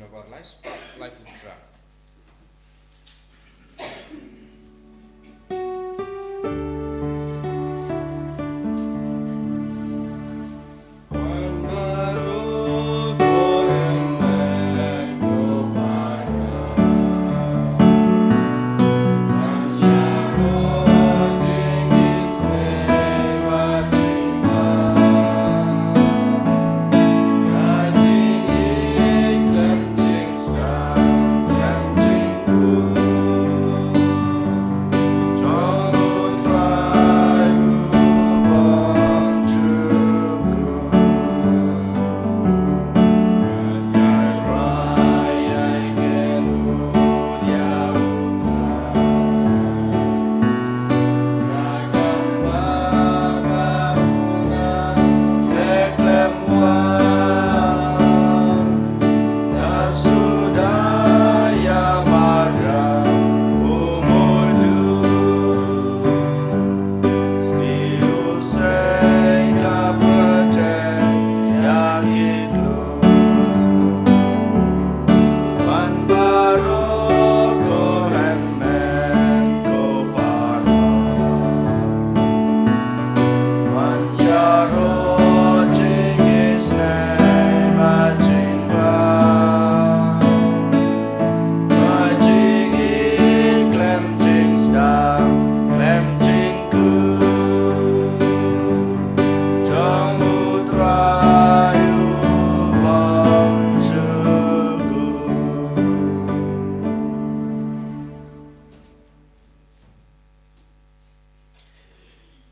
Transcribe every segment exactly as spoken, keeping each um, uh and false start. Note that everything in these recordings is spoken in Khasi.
Of our lives, life with Christ.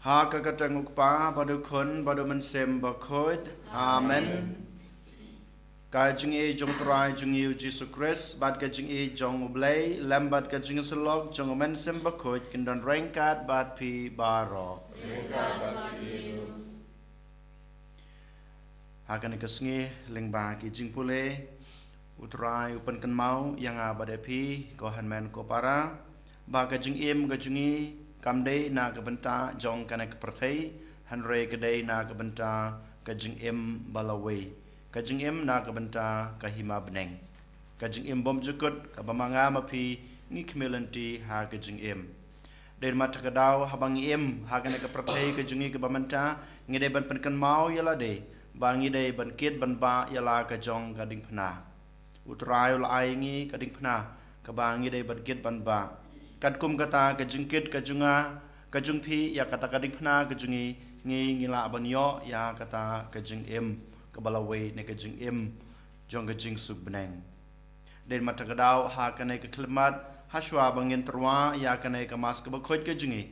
Ha ka kyrteng U Kpa, bad U Khun, bad U Mynsiem Bakhuid. Amen. Ka jingïeit jong U Trai jong ngi U Jisu Khrist, bad ka jingïeit jong U Blei, lem bad ka jingïasyllok jong U Mynsiem Bakhuid, kin don ryngkat bad phi baroh. Ha kane ka sngi lyngba ki jingpule, U Trai u pynkynmaw ïa nga bad ïa phi, ko hynmen ko para, ba ka jingim ka jong ngi kam dei na ka bynta jong kane ka pyrthei, hynrei ka dei na ka bynta ka jingim ba lawei, ka jingim na ka bynta ka hima bneng. Ka jingim bymjukut kaba ma nga ma phi ngi khmih lynti ha ka jingim. Dei namar kata ka daw haba ngi im ha kane ka pyrthei ka jong ngi kaba mynta, ngi dei ban pynkynmaw ïa lade ba ngi dei ban kit ban bah ïa la ka jong ka diengphna. U Trai u la ai ngi ka diengphna kaba ngi dei ban kit ban bah. Katkum kata ka jingkit ka jong nga, ka jong phi ïa kata ka diengphna ka jong ngi, ngi ngi lah ban ïoh ïa kata ka jingim kaba lawei ne ka jingim jong ka jingsuk bneng. Dei namar kata ka daw ha kane ka khyllipmat, ha shuwa ba ngin tyrwa ïa kane ka Mass kaba khuid ka jong ngi,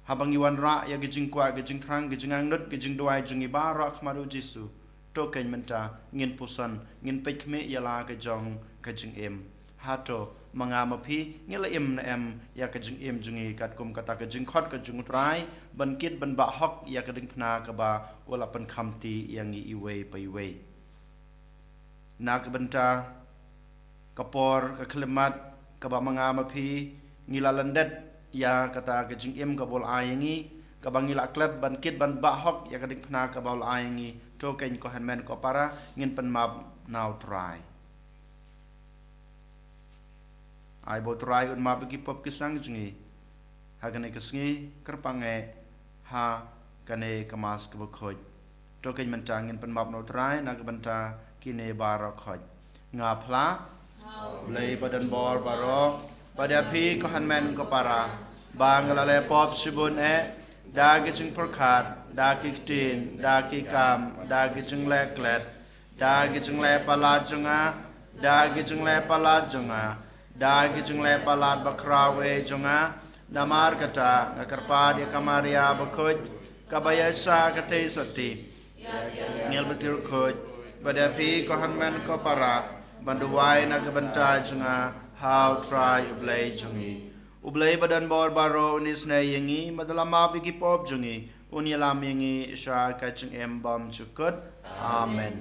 haba ngi wanrah ïa ka jingkwah, ka jingthrang, ka jingangnud, ka jingduwai jong ngi baroh ha khmat U Jisu, to keiñ mynta ngin puson, ngin peit khmih ïa la ka jong ka jingim. Hato ma nga ma phi ngi la im ne em ïa ka jingim jong ngi katkum kata ka jingkhot ka jong U Trai ban kit ban bah hok ïa ka diengphna kaba u la pynkhamti ïa ngi iwei pa iwei. Na ka bynta ka por ka khyllipmat kaba ma nga ma phi ngi la lyndet ïa kata ka jingim kaba u la ai ïa ngi, kaba ngi la klet ban kit ban bah hok ïa ka diengphna kaba u la ai ïa ngi, to keiñ ko hynmen ko para ngin pynmap na U Trai. Ai ba U Trai un map ïa ki pop ki sang jong ngi ha kane ka sngi, kyrpang eh ha kane ka Mass kaba khuid. To keiñ mynta ngin pynmap na U Trai na ka bynta kine baroh khuid. Nga phla, Blei ba don bor baroh, bad ïa phi ko hynmen ko para, ba nga la leh pop shibun eh, da ki jingpyrkhat, da ki ktien, da ki kam, da ki jingleh klet, da ki jingleh palat jong nga, da ki jingleh palat jong nga, da ki jingleh palat bakhraw eh jong nga, namar kata nga kyrpad ïa ka Maria bakhuid, kaba ïaishah ka theisotti, ïa ki angel bad ki riewkhuid, bad ïa phi ko hynmen ko para, ban duwai na ka bynta jong nga ha U Trai U Blei jong ngi. U Blei ba don bor baroh un isynei ïa ngi, bad un la map ïa ki pop jong ngi, un ïalam ïa ngi sha ka jingim bymjukut. Amen.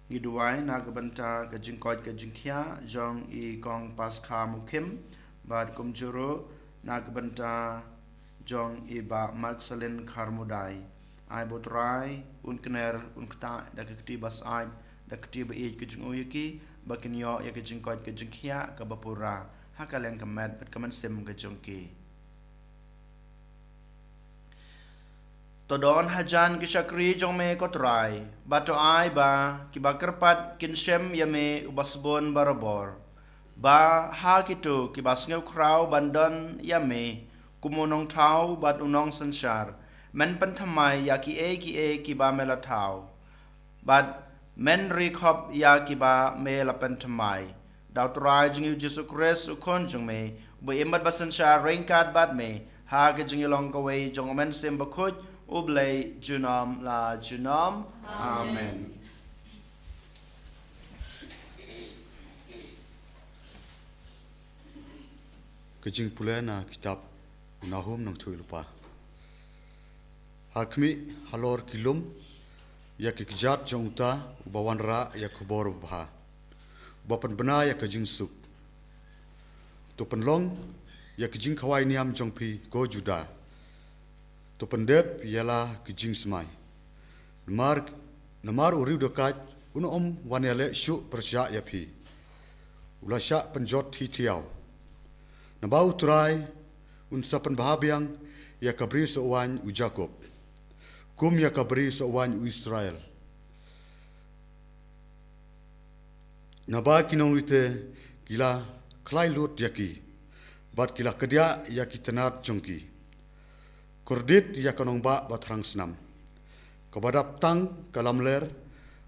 Ngi duwai na ka bynta ka jingkoit ka jingkhiah jong i Kong Paskha Mukhim, bad kumjuh ruh na ka bynta jong i Bah Marcelin Kharmudai. Ai ba U Trai un kner un ktah da ka kti ba syaid, da ka kti ba ïeit ka jong u ïa ki, ba kin ïoh ïa ka jingkoit ka jingkhiah kaba pura ha ka liang ka met bad ka mynsiem ka jong ki. To don hajan ki shakri jong me, ko Trai, bad to ai ba kiba kyrpad kin shem ïa me uba sbun barabor. Ba ha kito kiba sngewkhraw ban don ïa me kum u Nongthaw bad u Nongsynshar, men pynthymmai ïa kiei kiei kiba me la thaw, bad men ri khop ïa kiba me la pynthymmai. Da U Trai jong ngi U Jisu Khrist, U Khun jong me, uba im bad ba synshar ryngkat bad me ha ka jingïalong kawei jong U Mynsiem Bakhuid, U Blei junom la junom. Amen. Ka jingpule na kitab U Nahum Nongthuh Lypa. Ha khmih halor ki lum ïa ki kjat jong uta uba wanrah ïa ka khubor babha, uba pynbna ïa ka jingsuk. To pynlong ïa ka jingkhawai niam jong phi, ko Judah. To pyndep ïa la ka jingsmai. Namar, namar u riewdakaid un ym wan ïaleh shuh pyrshah ïa phi. U la shah pynjot hi thiaw. Naba U Trai un sa pynbha biang ïa ka bri sohwaiñ u Jakob, kum ïa ka bri sohwaiñ u Israel. Naba ki nonglute ki la khlai lut ïa ki, bad ki la kdiah ïa ki tnat jong ki. Kordit ïa ka nongbah ba thrang snam, kaba dap tang ka lamler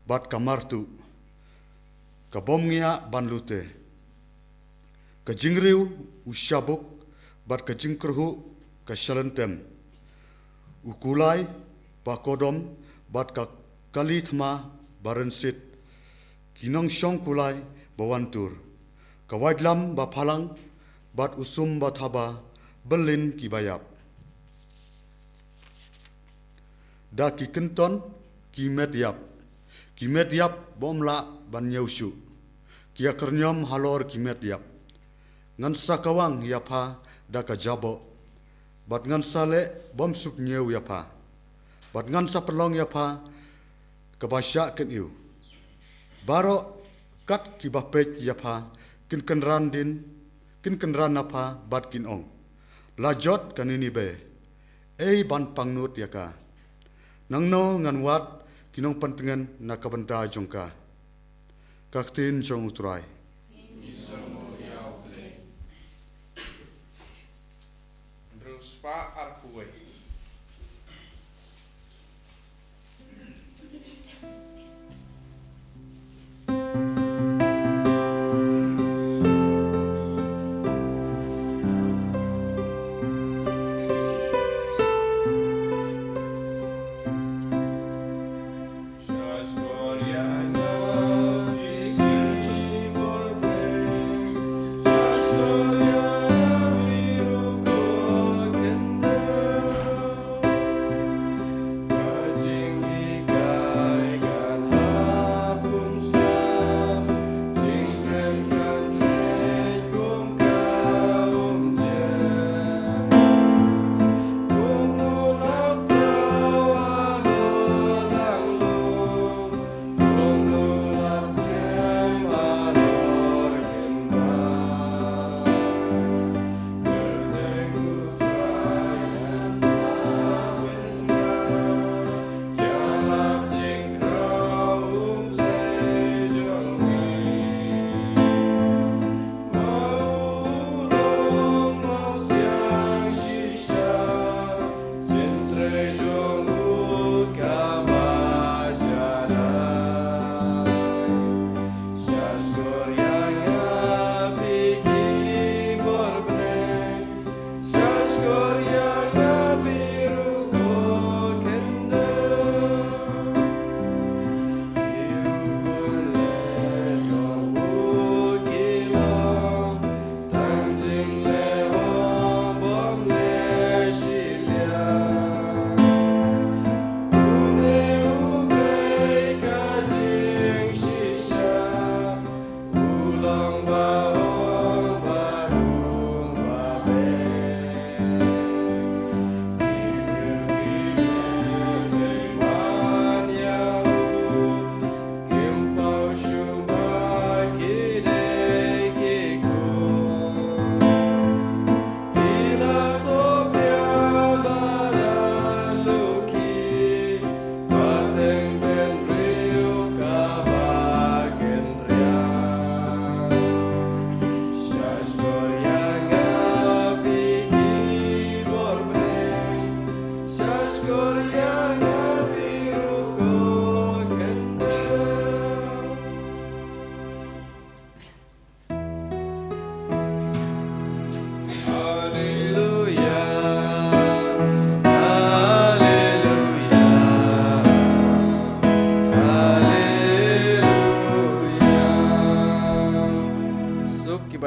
bad ka martuh, ka bym ngiah ban lute. Ka jingriew u shabuk bad ka jingkyrhuh ka shalynter. U kulai ba kordom bad ka kali thma ba rynsied, ki nongshong kulai ba wantur, ka waitlam ba phalang bad u sum ba thaba, byllin kiba ïap. Da ki kynton ki met ïap, ki met ïap bym lah ban ñiew shuh, ki ïakyrñiom halor ki met ïap. Ngan sa kawang ïa pha da ka jaboh, bad ngan sa leh bym suk ñiew ïa pha, bad ngan sa pynlong ïa pha kaba shah kyniew. Baroh kat kiba peit ïa pha kin kynran dien, kin kynran na pha bad kin ong, la jot ka Ninibe, ei ban pangnud ïa ka. Nangno ngan wad ki nongpyntngen na ka bynta jong ka. Ka ktien jong U Trai.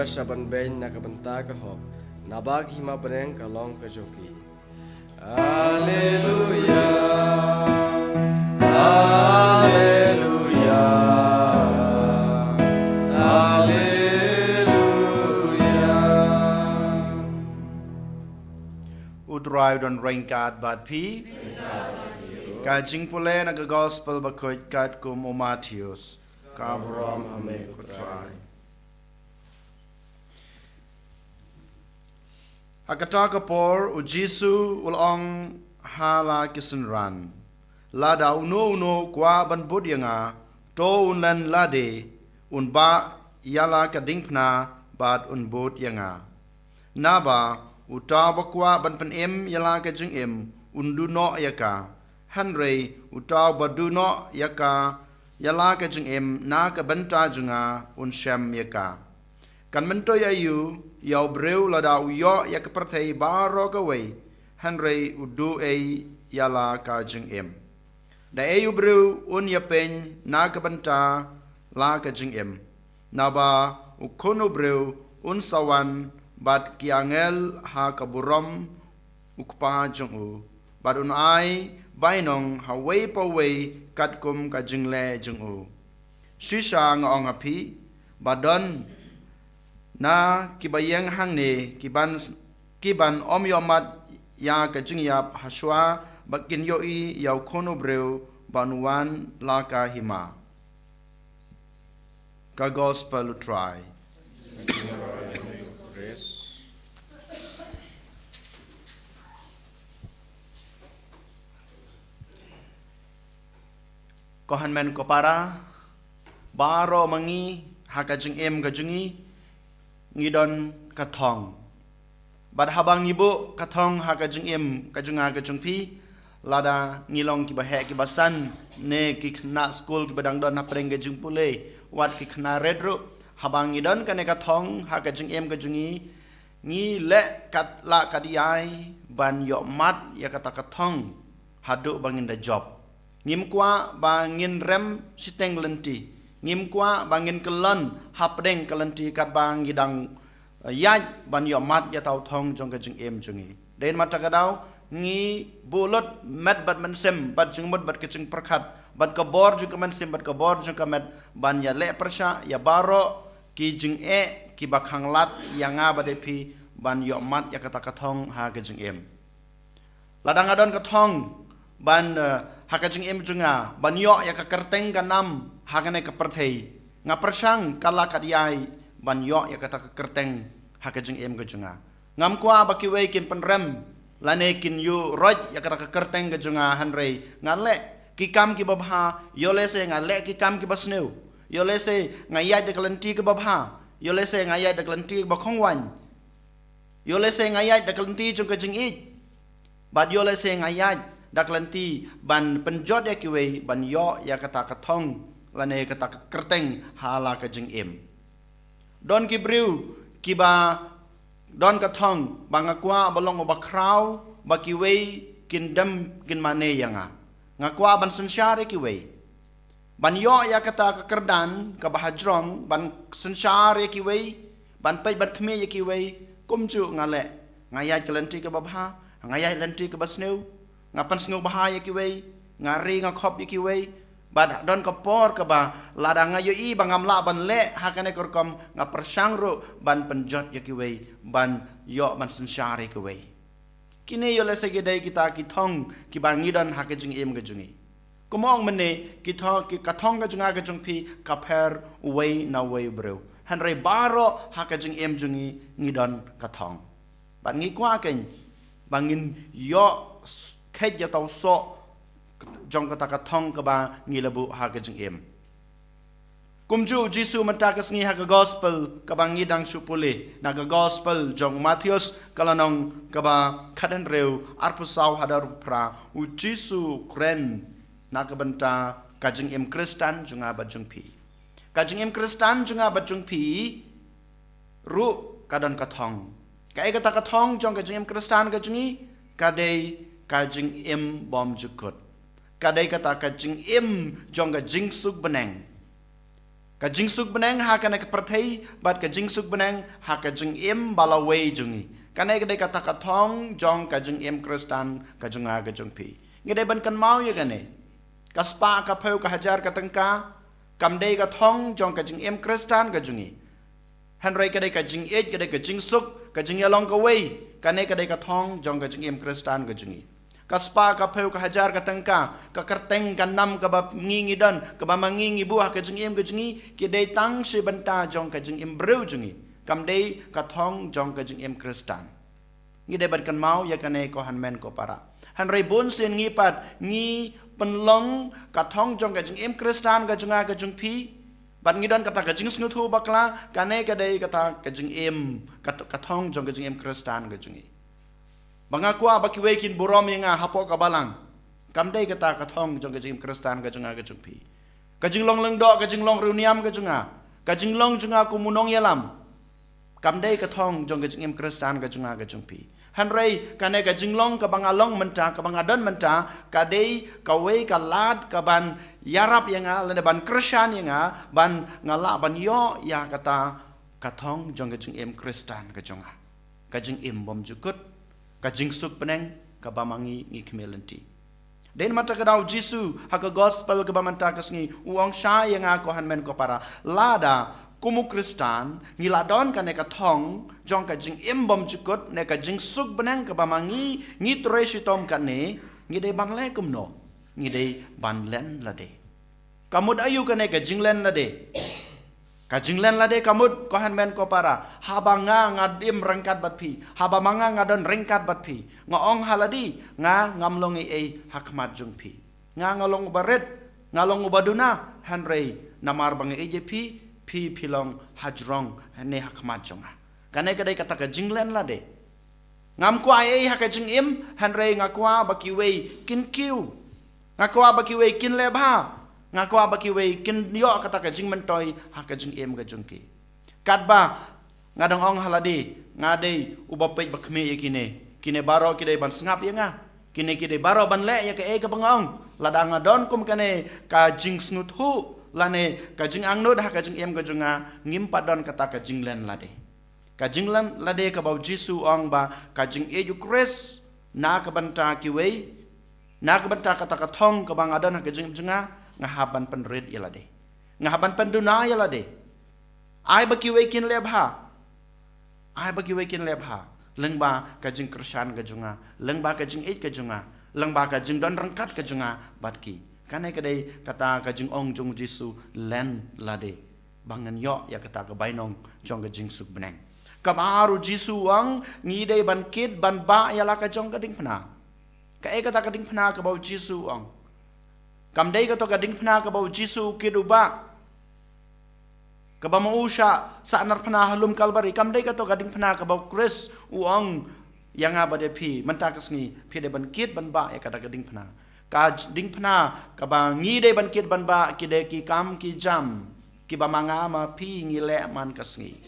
sha ban beiñ na ka bynta ka hok, naba ka hima bneng ka long ka jong ki. Alleluia, alleluia, alleluia. U Trai u don ryngkat bad phi. Ka jingpule na ka Gospel bakhuid katkum u Mathaios. Ka burom ha me ko Trai. Ha kata ka por u Jisu u la ong ha la ki synran, lada uno uno u kwah ban bud ïa nga, to un len lade, un bah ïa la ka diengphna bad un bud ïa nga. Naba uta uba kwah ban pynim ïa la ka jingim un duh noh ïa ka, hynrei uta uba duh noh ïa ka, ïa la ka jingim na ka bynta jong nga, un shem ïa ka. Kan myntoi aïu ïa u briew lada u ïoh ïa ka pyrthei baroh kawei, hynrei u duh ei ïa la ka jingim? Da ei u briew un ïapeiñ na ka bynta la ka jingim? Naba u Khun u briew un sa wan bad ki angel ha ka burom u Kpa jong u, bad un ai bainong ha uwei pa uwei katkum ka jingleh jong u. Shisha nga ong ha phi, ba don na kiba ïeng hangne kiban, kiban ym ïohmad ïa ka jingïap hashuwa ba kin ïohi ïa u Khun u briew ban wan la ka hima. Ka Gospel u Trai. Ko hynmen ko para, baroh ma ngi ha ka jingim ka jong ngi, ngi don ka thong. Bad haba ngi buh ka thong ha ka jingim ka jong nga ka jong phi, lada ngi long kiba heh kiba san, ne ki khynnah skul kiba dang don hapdeng ka jingpule, wat ki khynnah rit ruh, haba ngi don kane ka thong ha ka jingim ka jong ngi, ngi leh kat lah kat ïai ban ïohmad ïa kata ka thong haduh ba ngin da jop. Ngim kwah ba ngin rem shiteng lynti. Ngim kwah ba ngin kyllon hapdeng ka lynti katba ngi dang, eh, ïaid ban ïohmad ïa uta u thong jong ka jingim jong ngi. Dei namar kata ka daw ngi buh lut met bad mynsiem, bad jingmut bad ka jingpyrkhat, bad ka bor jong ka mynsiem, bad ka bor jong ka met, ban ïaleh pyrshah ïa baroh ki jingeh kiba khanglad ïa nga bad ïa phi ban ïohmad ïa kata ka thong ha ka jingim. Lada nga don ka thong ban, eh, ha ka jingim jong nga ban ïoh ïa ka kyrteng ka nam ha kane ka pyrthei, nga pyrshang kat lah kat ïai ban ïoh ïa kata ka kyrteng ha ka jingim ka jong nga. Ngam kwah ba kiwei kin pynrem lane kin ïuh roit ïa kata ka kyrteng ka jong nga, hynrei nga leh ki kam kiba bha. Ïoh lehse nga leh ki kam kiba sniew. Ïoh lehse nga ïaid da ka lynti kaba bha. Ïoh lehse nga ïaid da ka lynti kaba khongwaiñ. Ïoh lehse nga ïaid da ka lynti jong ka jingïeit. Bad ïoh lehse nga ïaid da ka lynti ban pynjot ïa kiwei ban ïoh ïa kata ka thong lane kata ka kyrteng ha la ka jingim. Don ki briew kiba don ka thong ba nga kwah ba long uba khraw, ba kiwei kin dem kin mane ïa nga. Nga kwah ban synshar ïa kiwei. Ban ïoh ïa kata ka kyrdan kaba hajrong, ban synshar ïa kiwei, ban peit ban khmih ïa kiwei, kumjuh nga leh. Nga ïaid ka lynti kaba bha, nga ïaid lynti kaba sniew, nga pynsngewbha ïa kiwei, nga ri nga khop ïa kiwei. Bad don ka por kaba lada nga ïohi ba ngam lah ban leh ha kane ka rukom, nga pyrshang ruh ban pynjot ïa kiwei, ban ïoh ban synshar ïa kiwei. Kine ïoh lehse ki dei kita ki thong kiba ngi don ha ka jingim ka jong ngi. Kumba ong mynne, ki thong, ki, ka thong ka jong nga ka jong phi ka pher uwei na uwei u briew. Hynrei baroh ha ka jingim jong ngi ngi don ka thong. Bad ngi kwah kein ba ngin ïoh s-, kheit ïa uta u soh jong kata ka thong kaba ngi la buh ha ka jingim. Kumjuh u Jisu mynta ka sngi ha ka gospel kaba ngi dang shu pule, na ka gospel jong u Mathaios ka lynnong kaba khathynriew, arphew saw haduh arphew phra, u Jisu u kren na ka bynta ka jingim Khristan jong nga bad jong phi. Ka jingim Khristan jong nga bad jong phi ruh ka don ka thong. Kaei kata ka thong jong ka jingim Khristan ka jong ngi? Ka dei ka jingim bymjukut. Ka dei kata ka jingim jong ka jingsuk bneng. Ka jingsuk bneng ha kane ka pyrthei bad ka jingsuk bneng ha ka jingim ba lawei jong ngi. Kane ka dei kata ka thong jong ka jingim Khristan ka jong nga ka jong phi. Ngi dei ban kynmaw ïa kane. Ka spah, ka phew, ka hajar ka tyngka kam dei ka thong jong ka jingim Khristan ka jong ngi. Hynrei ka dei ka jingïeit, ka dei ka jingsuk, ka jingïalong kawei, kane ka dei ka thong jong ka jingim Khristan ka jong ngi. Ka spah, ka phew, ka hajar ka tyngka, ka kyrteng, ka nam kaba ngi ngi don, kaba ma ngi ngi buh ha ka jingim ka jong ngi, ki dei tang shi bynta jong ka jingim briew jong ngi. Kam dei ka thong jong ka jingim Khristan. Ngi dei ban kynmaw ïa kane, ko hynmen ko para. Hynrei bun sien ngi pat ngi pynlong ka thong jong ka jingim Khristan ka jong nga ka jong phi. Bad ngi don kata ka jingsngewthuh bakla, kane ka dei kata ka jingim, ka, ka thong jong ka jingim Khristan ka jong ngi. Ba nga kwah ba kiwei kin burom ïa nga hapoh ka balang. Kam dei kata ka thong jong ka jingim Khristan ka jong nga ka jong phi. Ka jinglong lyngdoh, ka jinglong riewniam ka jong nga, ka jinglong jong nga kum u nongïalam, kam dei ka thong jong ka jingim Khristan ka jong nga ka jong phi. Hynrei kane ka jinglong kaba nga long mynta, kaba nga don mynta, ka dei kawei ka lad kaban ïarap ïa nga, lane ban kyrshan ïa nga, ban nga lah ban ïoh ïa kata ka thong jong ka jingim Khristan ka jong nga. Ka jingim bymjukut, ka jingsuk bneng kaba ma ngi ngi khmih lynti. Dei namar kata ka daw Jisu ha ka gospel kaba mynta ka sngi u ong shai ïa nga, ko hynmen ko para, lada kum u Khristan ngi la don kane ka thong jong ka jingim bymjukut ne ka jingsuk bneng kaba ma ngi ngi trei shitom kane, ngi dei ban leh kumno? Ngi dei ban len lade. Ka mut aïu kane ka jinglen lade? Ka jinglen lade ka mut, ko hynmen ko para, haba nga nga im ryngkat bad phi, haba ma nga nga don ryngkat bad phi, nga ong ha lade, nga ngam long ei ei ha khmat jong phi. Nga nga long uba rit, nga long uba duna, hynrei namar ba nga ïeit ïa phi, phi phi long hajrong ne ha khmat jong nga. Kane ka dei kata ka jinglen lade. Ngam kwah ei ei ha ka jingim, hynrei nga kwah ba kiwei kin kiew. Nga kwah ba kiwei kin leh bha. Nga kwah ba kiwei kin ïoh kata ka jingmyntoi ha ka jingim ka jong ki. Katba nga dang ong ha lade, nga dei uba peit ba khmih ïa kine. Kine baroh ki dei ban sngap ïa nga. Kine ki dei baroh ban leh ïa kaei kaba nga ong. Lada nga don kum kane ka jingsngewthuh lane ka jingangnud ha ka jingim ka jong nga, ngim pat don kata ka jinglen lade. Ka jinglen lade kaba u Jisu u ong ba ka jingïeit u Khrist na ka bynta kiwei, na ka bynta kata ka thong kaba nga don ha ka jingim jong nga, nga hap ban pynrit ïa lade. Nga hap ban pynduna ïa lade. Ai ba kiwei kin leh bha. Ai ba kiwei kin leh bha lyngba ka jingkyrshan ka jong nga, lyngba ka jingïeit ka jong nga, lyngba ka jingdon ryngkat ka jong nga bad ki. Kane ka dei kata ka jingong jong u Jisu, len lade. Ba ngan ïoh ïa kata ka bainong jong ka jingsuk bneng. Kaba ar u Jisu u ong ngi dei ban kit ban bah ïa la ka jong ka diengphna. Kaei kata ka diengphna kaba u Jisu u ong? Kam dei kato ka diengphna kaba u Jisu u kit u bah, kaba ma u shah sahnarphna ha lum Kalbari. Kam dei kato ka diengphna kaba u Khrist u ong ïa nga bad ïa phi mynta ka sngi, phi dei ban kit ban bah ïa kata ka diengphna. Ka j-, diengphna kaba ngi dei ban kit ban bah ki dei ki kam ki jam kiba ma nga ma phi ngi leh man ka sngi.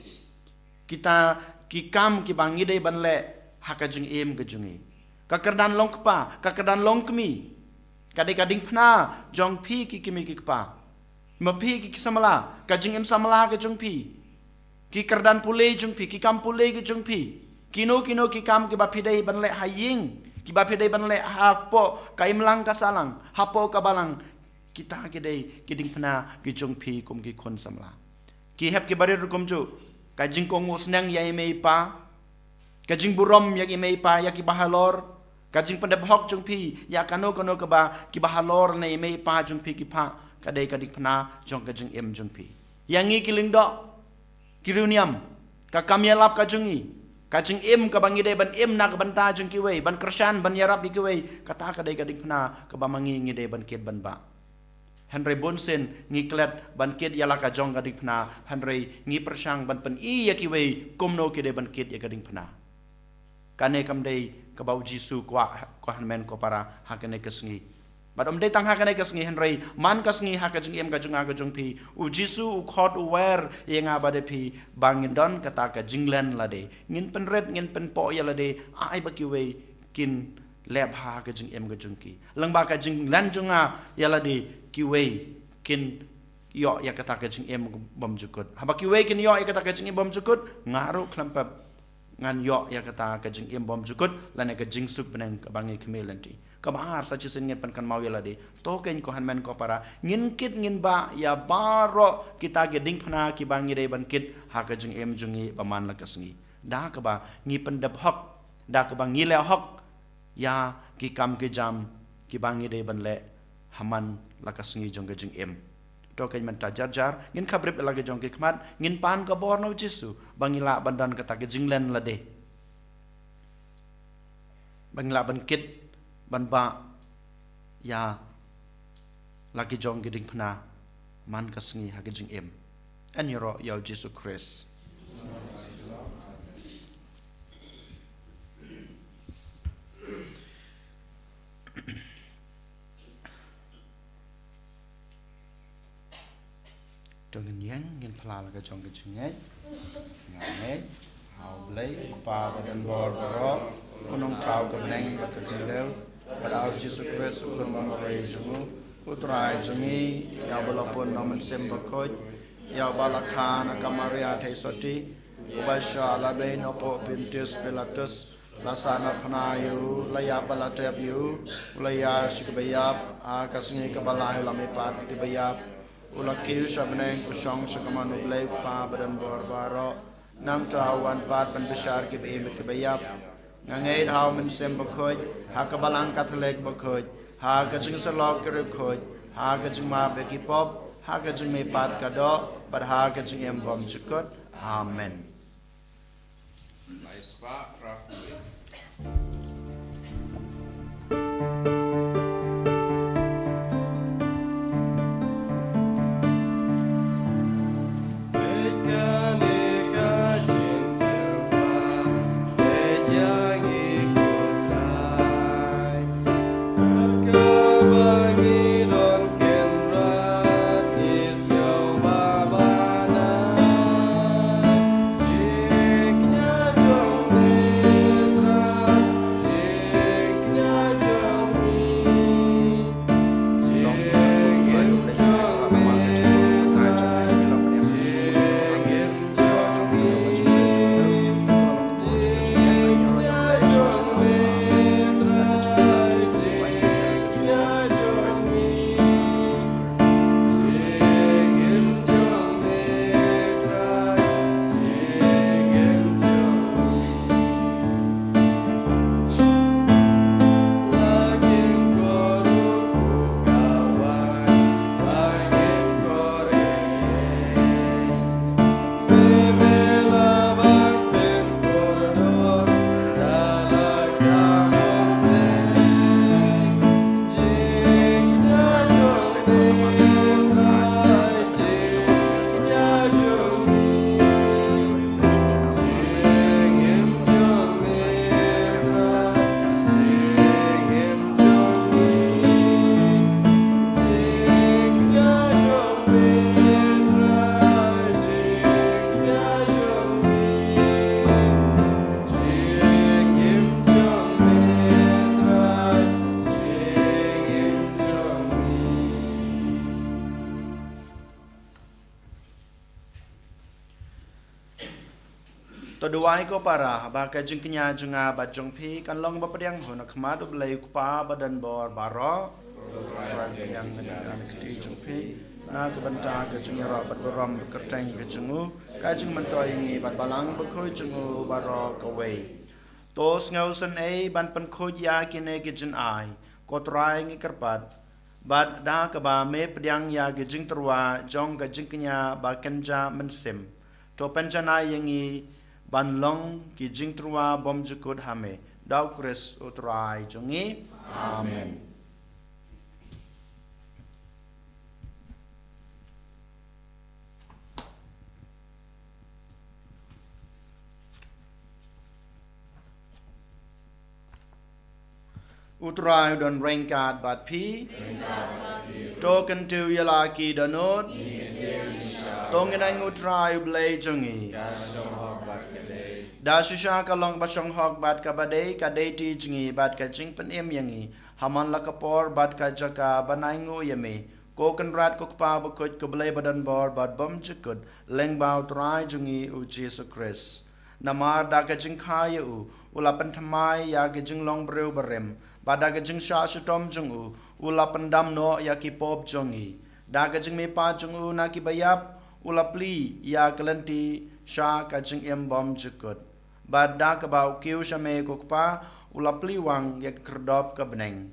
Kita ki kam kiba ngi dei ban leh ha ka jingim ka jong ngi. Ka kyrdan long kpa, ka kyrdan long kmie, ka dei ka diengphna jong phi ki kmie ki kpa. Ma phi ki, ki samla, ka jingim samla ka jong phi, ki kyrdan pule jong phi, ki kam pule ka jong phi, kino kino ki kam kiba phi dei ban leh ha ïing, kiba phi dei ban leh hapoh ka imlang ka sahlang, hapoh ka balang, kita ki dei ki diengphna ki jong phi kum ki khun samla. Ki hep ki barit ruh kumjuh, ka jingkohnguh sneng ïa i mei i pa, ka jingburom ïa i mei i pa, ïa kiba halor, ka jingpyndep hok jong phi ïa kano kano kaba kiba halor na i mei i pa jong phi ki phah, ka dei ka diengphna jong ka jingim jong phi. Ïa ngi ki lyngdoh, ki riewniam, ka kam ïalap ka jong ngi, ka jingim kaba ngi dei ban im na ka bynta jong kiwei, ban kyrshan, ban ïarap ïa kiwei, kata ka dei ka diengphna kaba ma ngi ngi dei ban kit ban bah. Hynrei bun sien ngi klet ban kit ïa la ka jong ka diengphna, hynrei ngi pyrshang ban pyni ïa kiwei kumno ki dei ban kit ïa ka diengphna. Kane kam dei kaba u Jisu u kwah, ko hynmen ko para, ha kane ka sngi. Bad ym dei tang ha kane ka sngi, hynrei man ka sngi ha ka jingim ka jong nga ka jong phi, u Jisu u khot u wer ïa nga bad ïa phi ba ngin don kata ka jinglen lade. Ngin pynrit, ngin pynpoh ïa lade, ai ba kiwei kin leh bha ha ka jingim ka jong ki. Lyngba ka jinglen jong nga ïa lade, kiwei kin ïoh ïa kata ka jingim bymjukut. Haba kiwei kin ïoh ïa kata ka jingim bymjukut, nga ruh khlem pep ngan ïoh ïa kata ka jingim bymjukut lane ka jingsuk bneng kaba ngi khmih lynti. Kaba ar, sa shisien ngin pynkynmaw ïa lade. To kein ko hynmen ko para, ngin kit ngin bah ïa baroh kita ki diengphna kiba ngi dei ban kit ha ka jingim jong ngi ba man la ka sngi. Da kaba ngi pyndep hok, da kaba ngi leh hok ïa ki kam ki jam kiba ngi dei ban leh ha man la ka sngi jong ka jingim. To kein mynta jar jar ngin khabrip ïa la ki jong ki khmat, ngin pan ka bor na u Jisu ba ngi lah ban don kata ka jinglen lade, ba ngi lah ban kit ban bah ïa la ki jong ki diengphna man ka sngi ha ka jingim. Yn ïaroh ïa u Jisu Khrist. To ngin ïeng, ngin phla la ka jong ka jingngeit. Nga ngeit ha U Blei, U Kpa ba don bor baroh, U Nongthaw ka bneng bad ka khyndew, bad ha U Jisu Khrist, U Khun bymroi jong U, U Trai jong ngi, ïa uba la pun na U Mynsiem Bakhuid, ïa uba la kha na ka Maria Theisotti, uba shah la beiñ hapoh Pontius Pilatus, la sahnarphna ïa U, la ïap bad la tep ïa U, U la ïaid sha kiba ïap, ha ka sngi kaba lai U la mihpat na kiba ïap, U la kiew sha bneng, U shong sha kamon U Blei U Kpa ba don bor baroh. Nangta U wan pat ban bishar kiba im bad kiba ïap. Nga ngeit ha U Mynsiem Bakhuid, ha ka Balang Katholik bakhuid, ha ka jingsyllok ki riewkhuid, ha ka jingmap ïa ki pop, ha ka jingmihpat ka doh, bad ha ka jingim bymjukut. Amen. To duwai ko para, ba ka jingkñia jong nga bad jong phi kan long ba pdiang ha khmat U Blei U Kpa ba don bor baroh. Trai pdiang na ka kti jong phi, na ka bynta ka jingïaroh bad burom bad kyrteng ka jong U, ka jingmyntoi ïa ngi bad Balang Bakhuid jong U baroh kawei. To sngewsynei ban pynkhuid ïa kine ki jingai, ko Trai ngi kyrpad. Bad da kaba Me pdiang ïa ki jingtyrwa jong ka jingkñia ba kynja mynsiem, to pynjanai ïa ngi ban long ki jingtyrwa bymjukut ha Me, da U Khrist U Trai jong ngi. Amen. U Trai u don ryngkat bad phi. To kyntiew ïa la ki dohnud. To ngin ainguh U Trai U Blei jong ngi. Da shisha ka long ba shong hok bad kaba dei, ka dei ti jong ngi bad ka jingpynim ïa ngi ha man la ka por bad ka jaka ban ainguh ïa Me. Ko Kynrad, ko Kpa Bakhuid, ko Blei badonbor bad bymjukut, lyngba U Trai jong ngi U Jisu Khrist. Namar da ka jingkha ïa u, u la pynthymmai ïa ka jinglong briew barim, bad da ka jingshah shitom jong u, u la pyndam noh ïa ki pop jong ngi. Da ka jingmihpat jong u na ki baïap, u la plie ïa ka lynti sha ka jingim bymjukut. Bad da kaba u kiew sha me ko Kpa, u la plie wang ïa ka khyrdop ka bneng.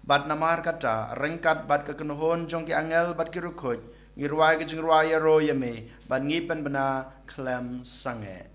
Bad namar kata, ryngkat bad ka kynhun jong ki angel bad ki riewkhuid, ngi rwai ka jingrwai ïaroh ïa me, bad ngi pynbna khlem sangeh.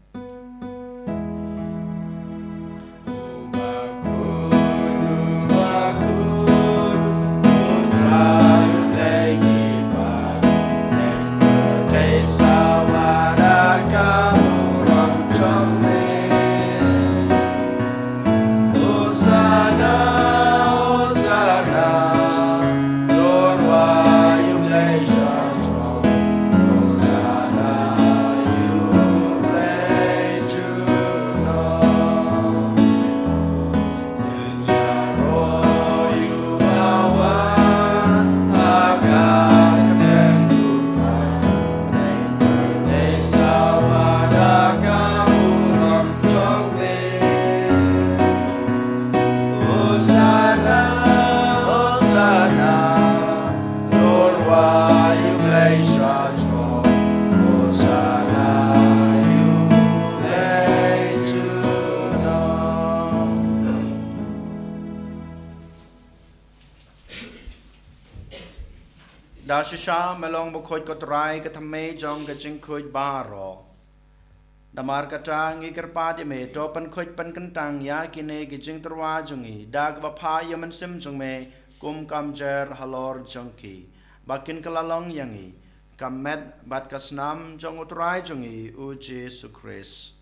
Da shisha me long bakhuid ko Trai, ka thymmei jong ka jingkhuid baroh. Namar kata ngi kyrpad ïa me, to pynkhuid pynkyntang ïa kine ki jingtyrwa jong ngi, da kaba phah ïa u Mynsiem jong me kum ka mjer halor jong ki, ba kin kylla long ïa ngi ka met bad ka snam jong U Trai jong ngi U Jisu Khrist.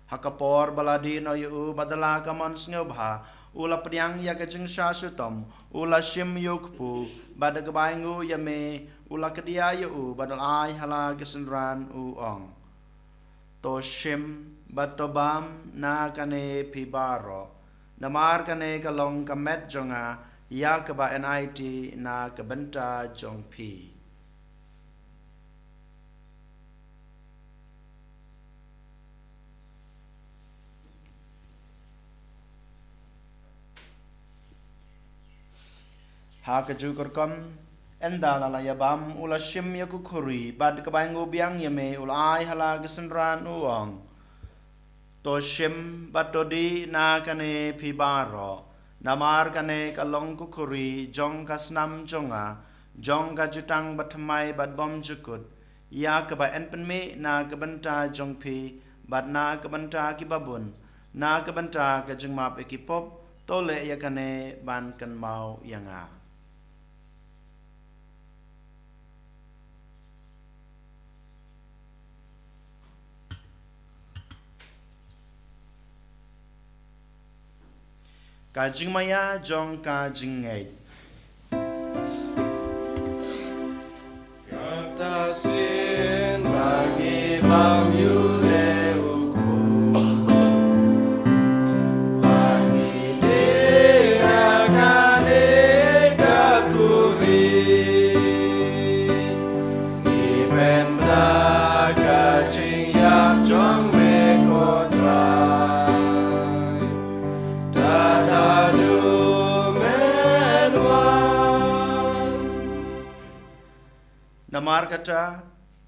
Ha ka por ba la dih noh ïa u bad da la ka mon sngewbha, u la pdiang ïa ka jingshah shitom, u la shim ïa u kpu, bad da kaba ainguh ïa me, u la kdiah ïa u bad u la ai ha la ki synran, u ong: To shim bad to bam na kane phi baroh, namar kane ka long ka met jong nga, ïa kaba yn aiti na ka bynta jong phi. Ha kajuh ka rukom, ynda la la ïa bam, u la shim ïa ka khuri, bad kaba ainguh biang ïa me, u la ai ha la ki synran, u ong: To shim bad to dih na kane phi baroh, namar kane ka long ka khuri jong ka snam jong nga, jong ka jutang bathymmai bad bymjukut, ïa kaba yn pynmih na ka bynta jong phi, bad na ka bynta kiba bun, na ka bynta ka jingmap ïa ki pop. To leh ïa kane ban kynmaw ïa nga. Ka jingmaïa jong ka jingngeit. Kata sien ba ngi bam ïa u leh u kpu, ba ngi dih na kane ka khuri, ngi pynbna ka jingïap jong me ko Trai, tad haduh men wan. Namar kata,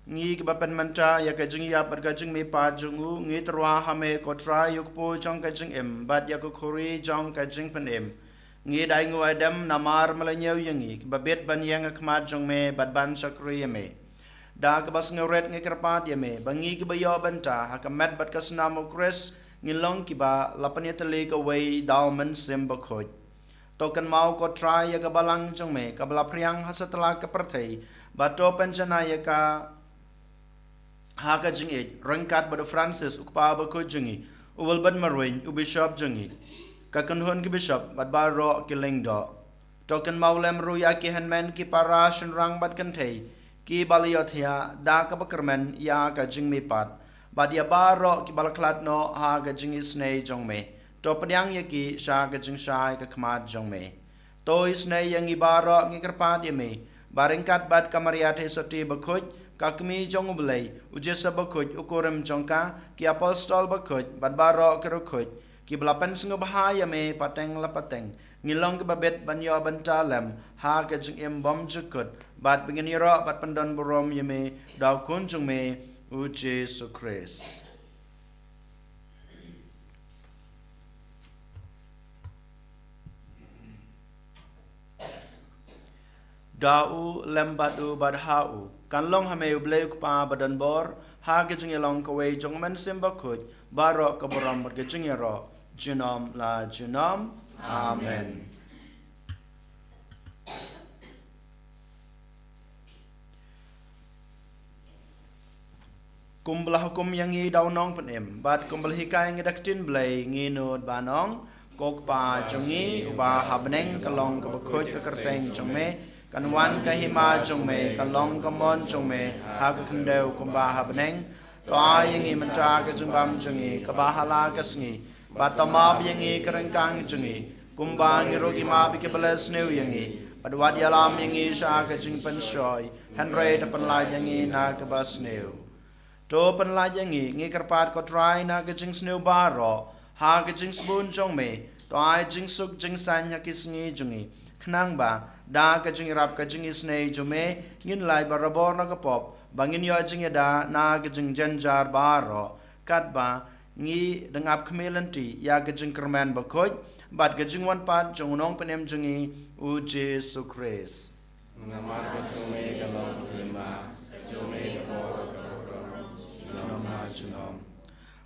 ngi kiba pynmynta ïa ka jingïap bad ka jingmihpat jong u, ngi tyrwa ha me ko Trai, ïa u kpu jong ka jingim bad ïa ka khuri jong ka jingpynim. Ngi da ainguh aidem namar me la ñiew ïa ngi kiba bit ban ïeng ha khmat jong me bad ban shakri ïa me. Da kaba sngewrit ngi kyrpad ïa me ba ngi kiba ïoh bynta ha ka met bad ka snam u Khrist, ngin long kiba la pynïatylli kawei da u Mynsiem Bakhuid. To kynmaw ko Trai ïa ka balang jong me kaba la phriang ha satlak ka pyrthei, bad to pynjanai ïa ka ha ka jingïeit ryngkat bad u Francis u Kpa Bakhuid jong ngi, u Wilbert Marwein u Bishop jong ngi, ka kynhun ki Bishop bad baroh ki lyngdoh. To kynmaw lem ruh ïa ki hynmen ki para shynrang bad kynthei kiba la ïohthiah da kaba kyrmen ïa ka jingmihpat, bad ïa baroh kiba la khlad noh ha ka jingisynei jong me. To pdiang ïa ki sha ka jingshai ka khmat jong me. To isynei ïa ngi baroh, ngi kyrpad ïa me, Ba ryngkat bad ka Maria Theisotti bakhuid, ka Kmie jong U Blei, u Joseph bakhuid, u kurim jong ka, ki apostol bakhuid, bad baroh ki riewkhuid, kiba la pynsngewbha ïa me pateng la pateng, ngin long kiba bit ban ïoh bynta lem ha ka jingim bymjukut, bad ba ngin ïaroh bad pyndonburom ïa me da U Khun jong me, u Jisu Khrist. Da u, lem bad u, bad ha u, kan long ha me U Blei U Kpa badonbor, ha ka jingïalong kawei jong U Mynsiem Bakhuid, baroh ka burom bad ka jingïaroh junom la junom. Amen. Kumba la hukum ïa ngi da u Nongpynim, bad kumba la hikai ïa ngi da ka ktien Blei, ngi nud ban ong: Ko Kpa jong ngi uba ha bneng, ka long kaba khuid ka kyrteng jong me, kan wan ka hima jong me, kan long ka mon jong me ha ka khyndew kumba ha bneng. To ai ïa ngi mynta ka jingbam jong ngi kaba ha la ka sngi, bad to map ïa ngi ka ryngkang jong ngi, kumba ngi ruh ngi map ïa kiba leh sniew ïa ngi, bad wat ïalam ïa ngi sha ka jingpynshoi, hynrei to pynlait ïa ngi na kaba sniew. To pynlait ïa ngi, ngi kyrpad ko Trai, na ka jingsniew baroh, ha ka jingsbun jong me, to ai jingsuk jingsaiñ ha ki sngi jong ngi, khnang ba da ka jingïarap ka jingisynei jong me, ngin lait barabor na ka pop, ba ngin ïoh jingïada na ka jingjynjar baroh, katba ngi dang ap khmih lynti ïa ka jingkyrmen bakhuid bad ka jingwan pat jong u Nongpynim jong ngi, u Jisu Khrist. Namar ka jong me ka long ka hima, ka jong me ka bor, ka bor, junom la junom.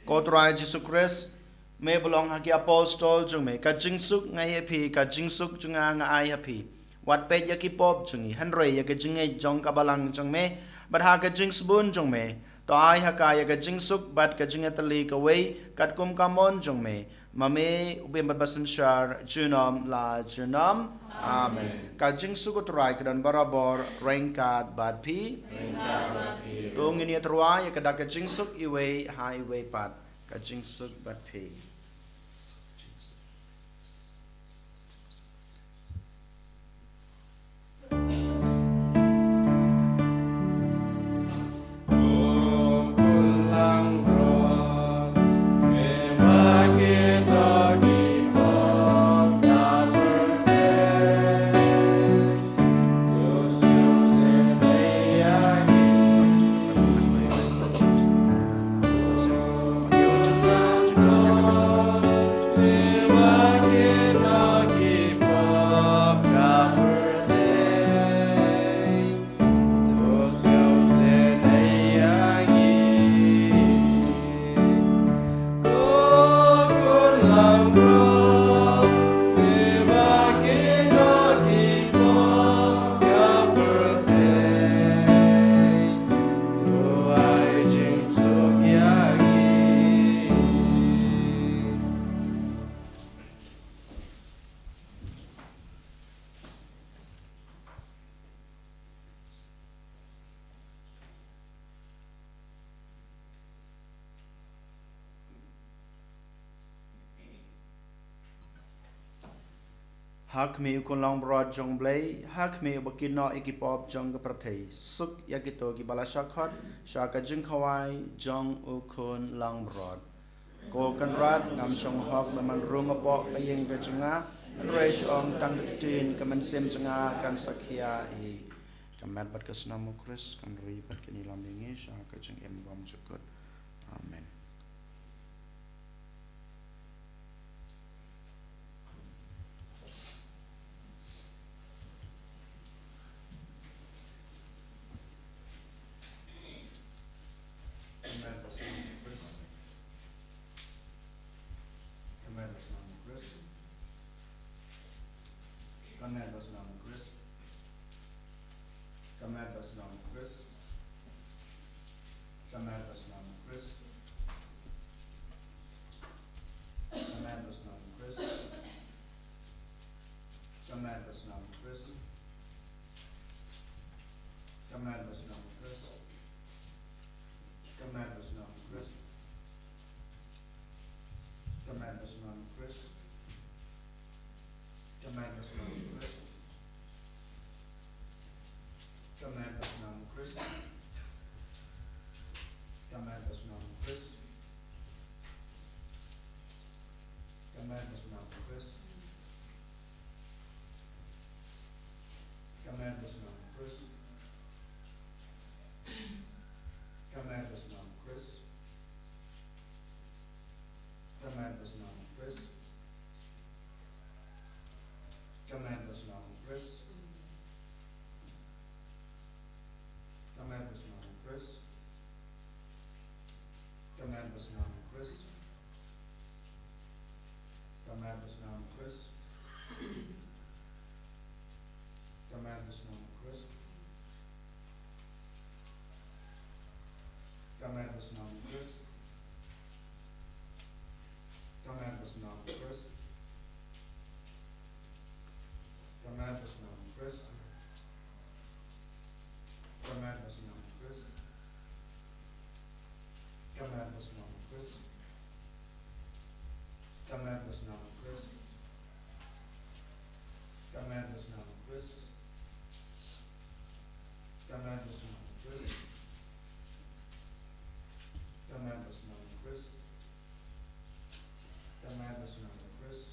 Ko Trai Jisu Khrist, me ba la ong ha ki apostol jong me: Ka jingsuk nga ai ha phi, ka jingsuk jong nga nga ai ha phi. Wat peit ïa ki pop jong ngi, hynrei ïa ka jingngeit jong ka balang jong me, bad ha ka jingsbun jong me, to ai ha ka ïa ka jingsuk bad ka jingïatylli kawei, katkum ka mon jong me, ma me u bym bad basynshar junom la junom. Amen. Ka jingsuk u Trai ka don barabor ryngkat bad phi. Ryngkat bad phi. To ngin ïatyrwa ïa ka da ka jingsuk iwei ha iwei pat. Ka jingsuk bad phi. Ha khmih u Khun Langbrot jong U Blei, ha khmih uba kynnoh ïa ki pop jong ka pyrthei, suk ïa kito kiba la shah khot sha ka jingkhawai jong u Khun Langbrot. Ko Kynrad, ngam shong hok ba men rung hapoh ka ïing ka jong nga, hynrei shu ong tang da ka ktien, ka mynsiem jong nga kan sakhia hi. Ka met bad ka snam u Khrist kan ri bad kan ïalam ïa ngi sha ka jingim bymjukut. Amen. Ka met bad snam u Khrist. Ka met bad snam u Khrist. Ka met bad snam u Khrist. Ka met bad snam u Khrist. Ka met bad snam u Khrist. Ka met bad snam u Khrist. Ka met bad snam u Khrist. Ka met bad snam u Khrist. Khrist. Ka met bad snam Khrist. Ka met bad snam Khrist. Ka met bad snam Khrist. Ka met bad snam Khrist. Ka met bad snam Khrist. Ka met bad snam Khrist. Ka met bad snam Khrist. Ka met bad snam Khrist. Ka met bad snam Khrist. Ka met bad snam Khrist. Ka met bad snam Khrist. Ka met bad snam Khrist. Ka met bad snam Khrist. Ka met bad snam Khrist. Ka met bad snam Khrist. Ka met bad snam Khrist. Ka met bad snam Khrist. Ka met bad snam Khrist.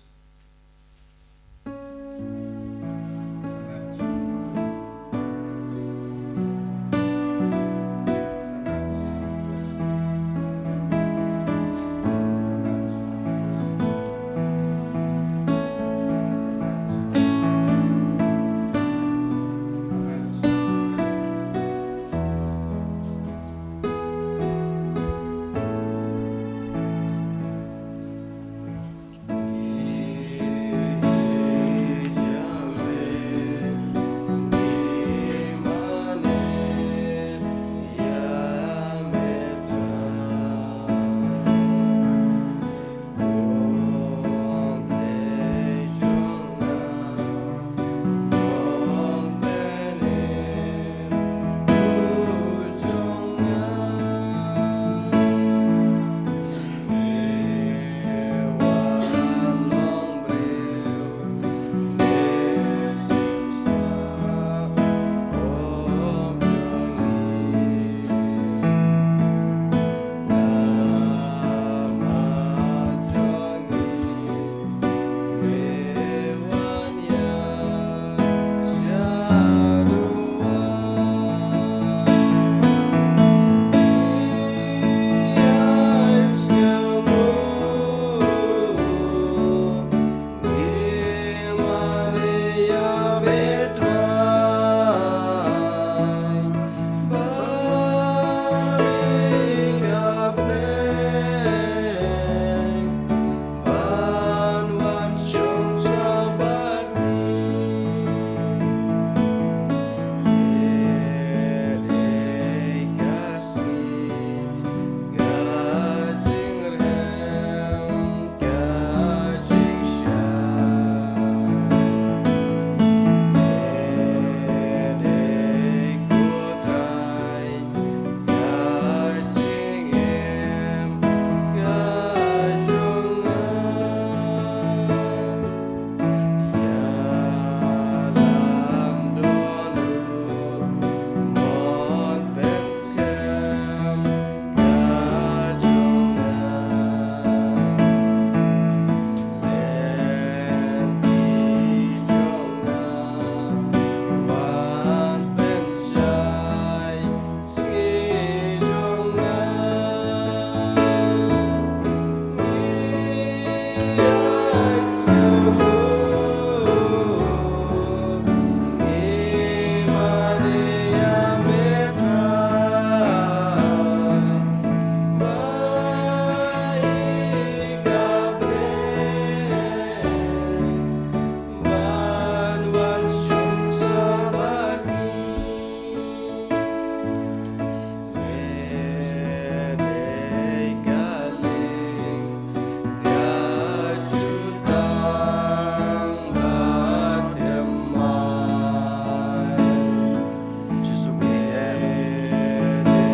Jisu,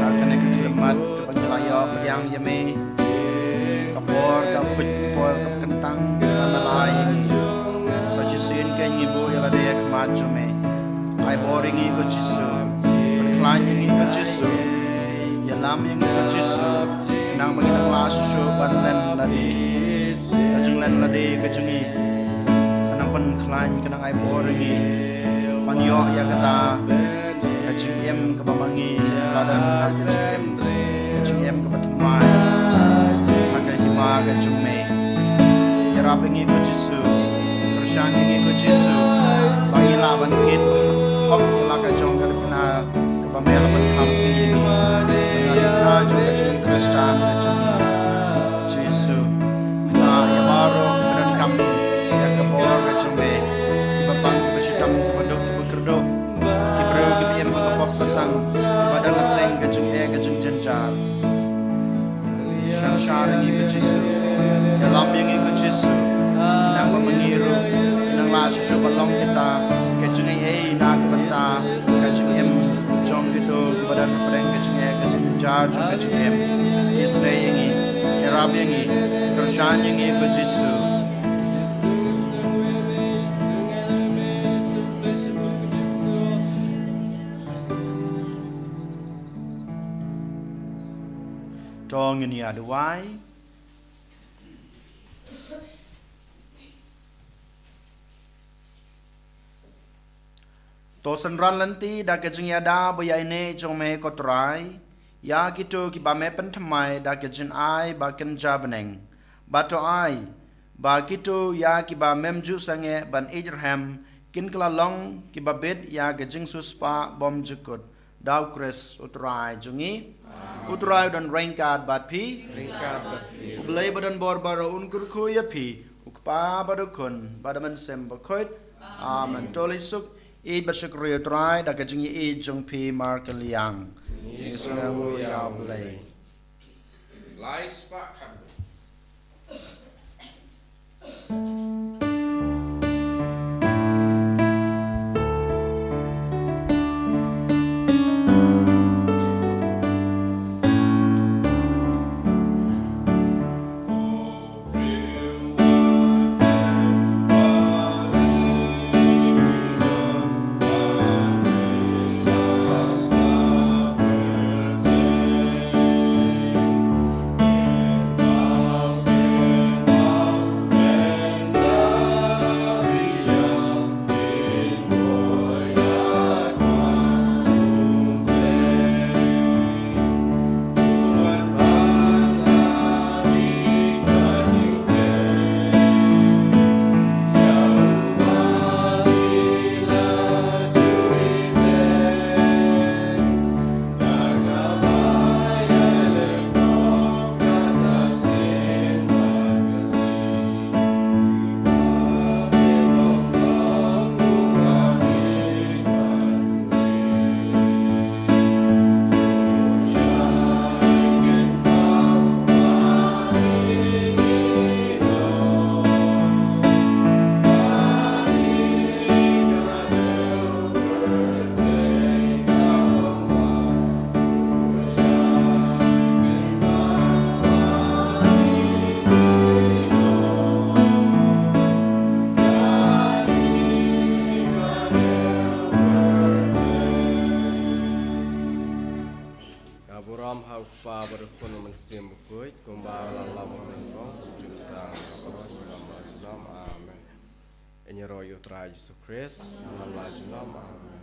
ha kane ka khyllipmat kaba ngi la ïoh pdiang ïa me, ka por ka khuid, ka por kaba kyntang kaba me la ai ïa ngi. Sa shisien kein ngi buh ïa lade ha khmat jong me. Ai bor ïa ngi ko Jisu. Pynkhlaiñ ïa ngi ko Jisu. Ïalam ïa ngi ko Jisu. Nang ba ngi nang lah shuh shuh ban len lade. Ka jinglen lade ka jong ngi ka nang pynkhlaiñ, ka nang ai bor ïa ngi ban ïoh ïa kata ka jingim kaba ma ngi la don, ka jingim, ka jingim kaba thymmai ha ka hima ka jong me. Ïarap ïa ngi ko Jisu, kyrshan ïa ngi ko Jisu, ba ngi lah ban kit hok ïa la ka jong ka dkhana kaba me la ban kham ïa ngi. Ka dkhana jong ka jingim Khristan ka jong ngi. Jisu, kata ïa baroh kiba donkam ïa ka bor ka jong me, kiba pang, kiba shitom, kiba duk, kiba kyrduh, ki briew kiba im ha ka pop ka sang, kiba don hapdeng ka jingeh ka jingjynjar. Synshar ïa ngi ko Jisu, ïalam ïa ngi ko Jisu. Nang ba ma ngi ruh nang lah shuh shuh ban long kita ka jingaiei na ka bynta ka jingim jong kito kiba don hapdeng ka jingeh ka jingjynjar jong ka jingim. Isynei ïa ngi, ïarap ïa ngi, kyrshan ïa ngi ko Jisu. To ngin ïa duwai. To synran lynti da ka jingïada ba ïaineh jong me ko Trai ïa kito kiba me pynthymmai da ka jingai ba kynja bneng. Bad to ai ba kito ïa kiba mem ju sangeh ban ïeit rhem kin kylla long kiba bit ïa ka jingsiewspah bymjukut. Da U Khrist U Trai jong ngi. U Trai u don ryngkat bad phi. Ryngkat bad phi. U Blei ba don bor baroh un kyrkhu ïa phi, U Kpa bad U Khun bad U Mynsiem Bakhuid. Amen. To leit suk, ïeit bad shakri U Trai da ka jingïeit jong phi markylliang. Ngi sngewnguh ïa U Blei. Lai spah khatduh. Ka burom ha U Kpa bad U Khun, U Mynsiem Bakhuid, kumba la long mynnyngkong, kumjuh mynta, junom la junom. Amen. Ïaroh ïa U Trai Jisu Khrist. Junom la junom. Amen.